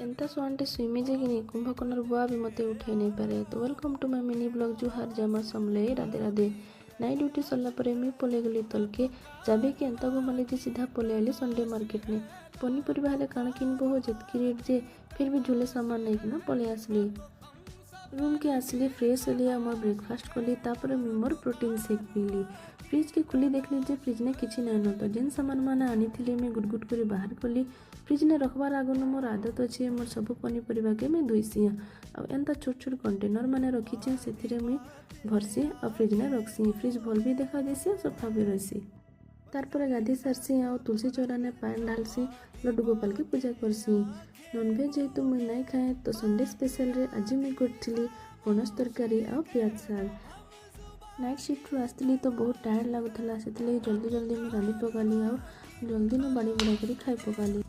ଏନ୍ତା ଶୁଆନ୍ଟେ ଶୁଇମି ଯେ କିନି କୁମ୍ଭକର୍ଣ୍ଣର ବୁଆ ବି ମତେ ଉଠେଇ ନେଇ ପାରେ। ତ welcome to my mini vlog। ଜୁହାର, ଜୟ ମା ସମଲେଇ, ରାଧେ ରାଧେ। ନାଇଟ୍ ଡ୍ୟୁଟି ସରିଲା ପରେ ମୁଇଁ ପଲେଇ ଗଲି ତଲକେ। ଚାବିକେ ଏନ୍ତା ଘୁମାଲି ଯେ ସିଧା ପଲେଇ ଆଇଲି ସଣ୍ଡେ ମାର୍କେଟ ନେ। ପନିପରିବା ହେଲେ କାଣା କିନବ ହୋ, ଯେତ୍କି ରେଟ୍ ଯେ ଫିର୍ ବି ଝୁଲେ ସାମାନ ନେଇକିନା ପଲେଇ ଆସିଲି। ରୁମ୍କେ ଆସିଲି, ଫ୍ରେଶ୍ ହେଲି ଆଉ ମୋର୍ ବ୍ରେକଫାଷ୍ଟ କଲି। ତାପରେ ମୁଇଁ ମୋର୍ ପ୍ରୋଟିନ୍ ସେକ୍ ପିଇଲି। ଫ୍ରିଜ୍କେ ଖୋଲି ଦେଖିଲି ଯେ ଫ୍ରିଜ୍ ନେ କିଛି ନାଇଁନ। ତ ଯେନ୍ ସାମାନ ମାନେ ଆନିଥିଲି, ମୁଇଁ ଗୁଟ୍ ଗୁଟ୍ କରି ବାହାର କଲି। ଫ୍ରିଜ୍ ନେ ରଖବାର୍ ଆଗନୁ ମୋର୍ ଆଦତ ଅଛି, ମୋର୍ ସବୁ ପନିପରିବାକେ ମୁଇଁ ଧୁଇସି ଆଉ ଏନ୍ତା ଛୋଟ ଛୋଟ କଣ୍ଟେନର୍ ମାନେ ରଖିଛେଁ। ସେଥିରେ ମୁଇଁ ଭରସି ଆଉ ଫ୍ରିଜ୍ ନେ ରଖ୍ସି। ଫ୍ରିଜ୍ ଭଲ୍ ବି ଦେଖା ଯାଏସି ଆଉ ସଫା ବି ରହେସି। ତାରପରେ ଗାଧେଇ ସାରସି ଆଉ ତୁଳସୀ ଚଉରାନେ ପାଏନ୍ ଢାଲସି, ଲଡୁ ଗୋପାଲକେ ପୂଜା କରସି। ନନଭେଜ୍ ଯେହେତୁ ମୁଇଁ ନାଇଁ ଖାଏ, ତ ସଣ୍ଡେ ସ୍ପେଶାଲରେ ଆଜି ମୁଇଁ କରିଥିଲି ପଣସ ତରକାରୀ ଆଉ ପିଆଜ ଶାଗ। ନାଇଟ୍ ସିଫ୍ଟରୁ ଆସିଥିଲି ତ ବହୁତ ଟାୟାର୍ଡ଼ ଲାଗୁଥିଲା, ସେଥିଲାଗି ଜଲ୍ଦି ଜଲ୍ଦି ମୁଁ ରାନ୍ଧି ପକାଲି ଆଉ ଜଲ୍ଦି ନ ବାଡ଼ି ବୁଡ଼ା କରି ଖାଇ ପକାଲି।